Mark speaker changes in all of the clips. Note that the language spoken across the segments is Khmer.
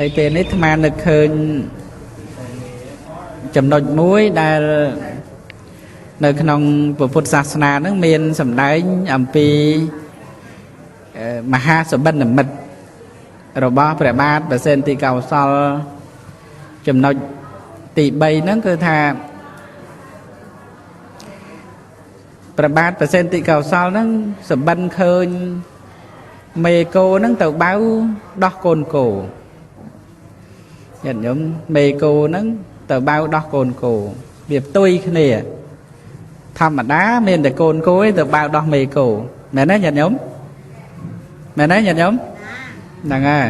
Speaker 1: ហើយពេលនេះអាត្មានឹកឃើញចំណុចមួយដែលនៅក្នុងពុទ្ធសាសនានឹងមានសម្ដែងអំពីមហាសុបិននិមិត្តរបស់ព្រះបាទប្រសិទ្ធិកោសលចំណុចទី3ហ្នឹងគឺថាព្រះបាទប្រសិទ្ធិកោសលហ្នឹងសុបិនឃើញមេគោហ្នឹងទៅបៅដោះកូនគោញាតិញោមមេគោហ្នឹងទៅបៅដោះកូនគោវាផ្ទុយគ្នាធម្មតាមានតែកូនគោឯងទៅបៅដោះមេគោមែនទេញាតិញោមមែនទេញាតិញោមហ្នឹងហើយ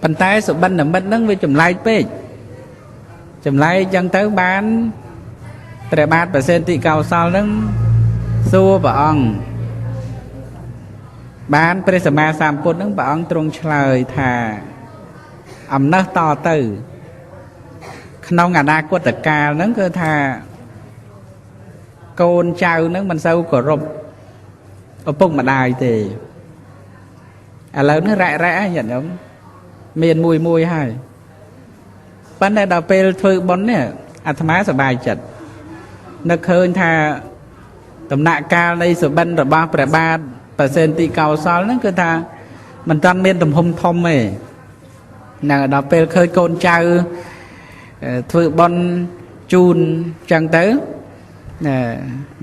Speaker 1: ប៉ុន្តែសុបិននិមិត្តហ្នឹងវាចម្លែកពេកចម្លែកចឹងទៅបានព្រះបាទប្រសិទ្ធិកោសលហ្នឹងសួរព្រះអង្គបានព្រះសម្មាសម្ពុទ្ធហ្នឹងព្រះអង្គទ្រង់ឆ្លើយថាអំណះតទៅក្នុងអនាគតកាលហ្នឹងគឺថាកូនចៅហ្នឹងមិនសូវគោរពឪពុកម្ដាយទេឥឡូវនេះរ៉ែរ៉ែញាតិញោមមានមួយមួយហើយប៉ុន្តែដល់ពេលធ្វើបុណ្យនេះអាត្មាសប្បាយចិត្តនឹកឃើញថាដំណាក់កាលនៃសុបិនរបស់ព្រះបាទប្រសិទ្ធិកោសលហ្នឹងគឺថាមិនទាន់មានទំហំធំទេហ្នឹងដល់ពេលឃើញកូនចៅធ្វើបុណ្យជូនចឹងទៅ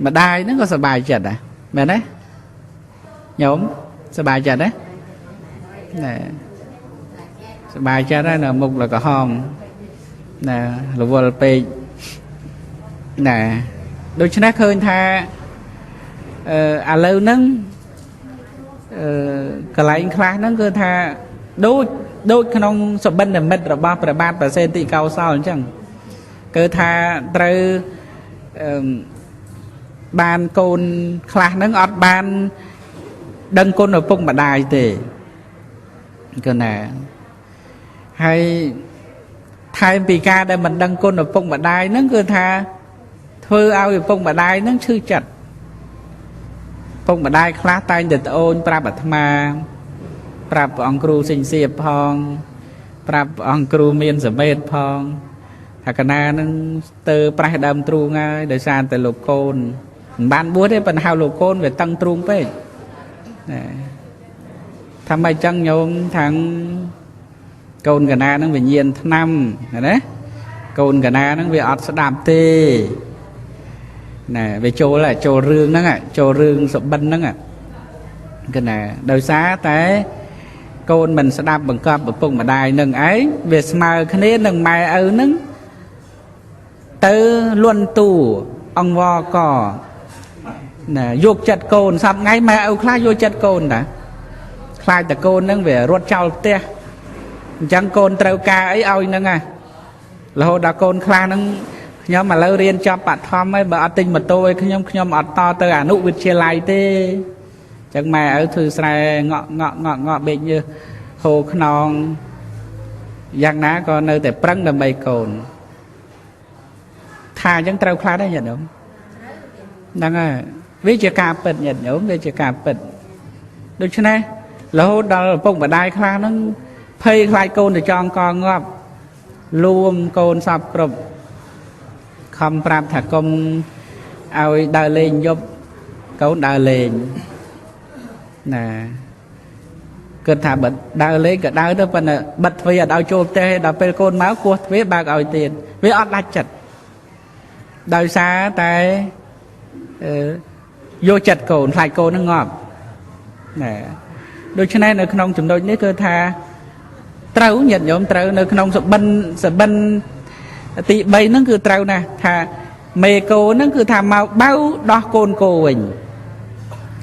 Speaker 1: ម្ដាយហ្នឹងក៏សប្បាយចិត្តដែរមែនទេញោមសប្បាយចិត្តទេណែសប្បាយចិត្តហើយនៅមុខលក្រហមណារវល់ពេកណាដូច្នេះឃើញថាឥឡូវហ្នឹងកន្លែងខ្លះហ្នឹងគឺថាដូចក្នុងសុបិននិមិត្តរបស់ព្រះបាទប្រសិទ្ធិកោសលអញ្ចឹងគឺថាត្រូវបានកូនខ្លះហ្នឹងអត់បានដឹងគុណឪពុកម្ដាយទេគឺណាហើយថែមពីការដែលមិនដឹងគុណឪពុកម្ដាយហ្នឹងគឺថាធ្វើឲ្យឪពុកម្ដាយហ្នឹងឈឺចិត្តឪពុកម្ដាយខ្លះតែងតែត្អូញប្រាប់អាត្មាប្រាប់ព្រះអង្គគ្រូសិញសៀបផងប្រាប់ព្រះអង្គគ្រូមានសមេតផងថាកណានឹងទៅប្រេះដើមទ្រូងហើយដោយសារតែលោកកូនមិនបានបួសទេប៉ុន្តែហៅលោកកូនវាតឹងទ្រូងពេកណាថាមិនអញ្ចឹងញោមខាងកូនកណានឹងវិញ្ញាណថ្នាំណាកូនកណានឹងវាអត់ស្ដាប់ទេណាវាចូលរឿងហ្នឹងចូលរឿងសុបិនហ្នឹងគឺណាដោយសារតែកូនមិនស្ដាប់បង្កប់ឪពុកម្ដាយនឹងឯងវាស្មើគ្នានឹងម៉ែឪនឹងទៅលន់តួអង្វរកណាយកចិត្តកូនសប្ងៃម៉ែឪខ្លះយកចិត្តកូនតាខ្លាចតែកូននឹងវារត់ចោលផ្ទះអញ្ចឹងកូនត្រូវការអីឲ្យហ្នឹងហ่ะរហូតដល់កូនខ្លះហ្នឹងខ្ញុំឥឡូវរៀនចប់បឋមហើយបើអត់ទិញម៉ូតូឲ្យខ្ញុំអត់តទៅអនុវិទ្យាល័យទេអញ្ចឹងម៉ែឪធ្វើស្រែងក់ងក់ងក់ងក់បេកញើសហូរខ្នងយ៉ាងណាក៏នៅតែប្រឹងដើម្បីកូនថាអញ្ចឹងត្រូវខ្លះដែរញាតិញោមហ្នឹងហើយវាជាការពិតញាតិញោមវាជាការពិតដូច្នេះរហូតដល់ឪពុកម្ដាយខ្លះហ្នឹងភ័យខ្លាចកូនទៅចងកងាប់លួមកូនសពគ្រប់ខំប្រាប់ថាកុំឲ្យដើរលេងយប់កូនដើរលេងណាគិតថាបើដើរលេងក៏ដើរទៅប៉ុន្តែបិទទ្វារអត់ឲ្យចូលផ្ទះទេដល់ពេលកូនមកគោះទ្វារបើកឲ្យទៀតវាអត់ដាច់ចិត្តដោយសារតែយកចិត្តកូនខ្លាចកូននឹងងាប់ណាដូច្នេះនៅក្នុងចំណុចនេះគឺថាត្រូវញាតិញោមត្រូវនៅក្នុងសុបិនទី3ហ្នឹងគឺត្រូវណាស់ថាមេគោហ្នឹងគឺថាមកបៅដោះកូនគោវិញ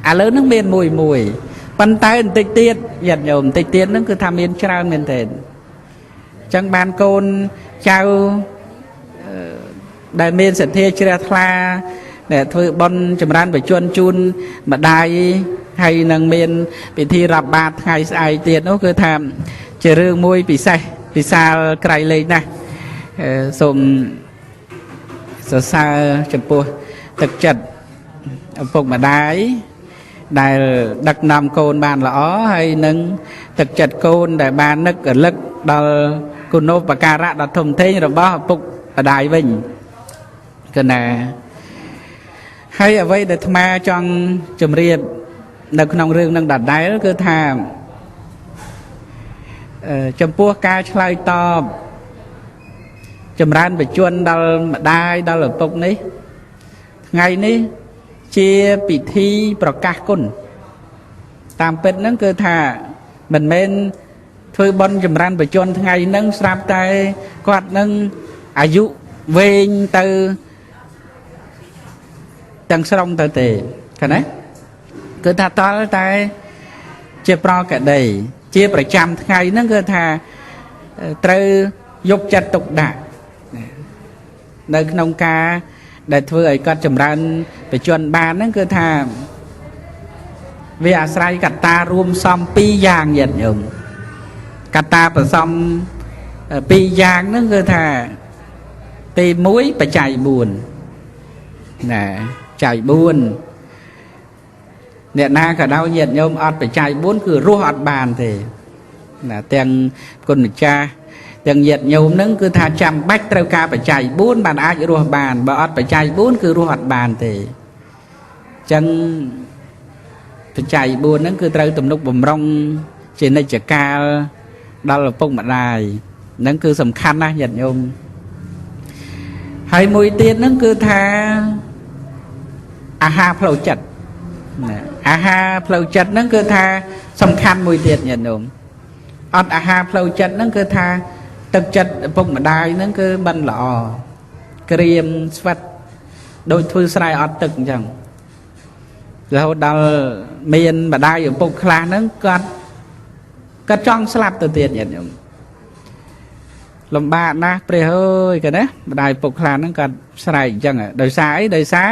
Speaker 1: ឥឡូវហ្នឹងមានមួយមួយប៉ុន្តែបន្តិចទៀតញាតិញោមបន្តិចទៀតហ្នឹងគឺថាមានច្រើនមែនទែនអញ្ចឹងបានកូនចៅដែលមានសទ្ធាជ្រះថ្លាដែលធ្វើបុណ្យចម្រើនបជនជូនម្ដាយហើយនឹងមានពិធីរាប់បាតថ្ងៃស្អែកទៀតនោះគឺថាជារឿងមួយពិសេសពិសាលក្រៃលែងណាស់សូមសរសើរចំពោះទឹកចិត្តឪពុកម្ដាយដែលដឹកនាំកូនបានល្អហើយនឹងទឹកចិត្តកូនដែលបាននឹករលឹក ដល់គុណូបការៈដ៏ធំធេងរបស់ឪពុកម្ដាយវិញកណាហើយអ្វីដែលអាត្មាចង់ជម្រាបនៅក្នុងរឿងនឹងដដែលគឺថាចំពោះការឆ្លើយតបចម្រើនបជនដល់ម្ដាយដល់ឪពុកនេះថ្ងៃនេះជាពិធីប្រកាសគុណតាមពិតហ្នឹងគឺថាមិនមែនធ្វើបុណ្យចម្រើនបជនថ្ងៃហ្នឹងស្រាប់តែគាត់នឹងអាយុវែងទៅទាំងស្រុងទៅទេឃើញទេគឺថាតល់តែជាប្រកដីជាប្រចាំថ្ងៃហ្នឹងគឺថាត្រូវយកចិត្តទុកដាក់នៅក្នុងការដែលធ្វើឲ្យគាត់ចម្រើនបជនបានហ្នឹងគឺថាវាអាស្រ័យកត្តារួមផ្សំពីរយ៉ាងញាតិញោមកត្តាผสมពីរយ៉ាងហ្នឹងគឺថាទី1បច្ច័យ4ណាច័យ4អ្នកណាក៏ដោយញាតិញោមអត់បច្ច័យ4គឺរស់អត់បានទេណាទាំងគុណម្ចាស់ទាំងញាតិញោមហ្នឹងគឺថាចាំបាច់ត្រូវការបច្ច័យ4បានអាចរស់បានបើអត់បច្ច័យ4គឺរស់អត់បានទេអញ្ចឹងបច្ច័យ4ហ្នឹងគឺត្រូវទំនុកបំរុងជានិច្ចកាលដល់ឪពុកម្ដាយហ្នឹងគឺសំខាន់ណាស់ញាតិញោមហើយមួយទៀតហ្នឹងគឺថាអាហារផ្លូវចិត្តណាអាហារផ្លូវចិត្តហ្នឹងគឺថាសំខាន់មួយទៀតញាតិញោមអត់អាហារផ្លូវចិត្តហ្នឹងគឺថាទឹកចិត្តឪពុកម្ដាយហ្នឹងគឺមិនល្អក្រៀមស្វិតដូចធ្វើស្រែអត់ទឹកអញ្ចឹងរហូតដល់មានម្ដាយឪពុកខ្លះហ្នឹងគាត់ចង់ស្លាប់ទៅទៀតញាតិញោមលំបាកណាស់ព្រះអើយគេណាម្ដាយឪពុកខ្លះហ្នឹងគាត់ស្រែកអញ្ចឹងដោយសារអីដោយសារ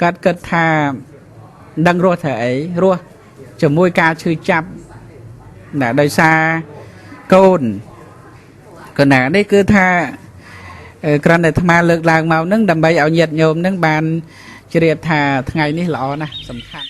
Speaker 1: គាត់គិតថាមិនដឹងរស់ធ្វើអីរស់ជាមួយការឈឺចាប់ណាដោយសារកូនកណានេះគឺថាគ្រាន់តែអាត្មាលើកឡើងមកហ្នឹងដើម្បីឲ្យញាតិញោមហ្នឹងបានជ្រាបថាថ្ងៃនេះល្អណាស់សំខាន់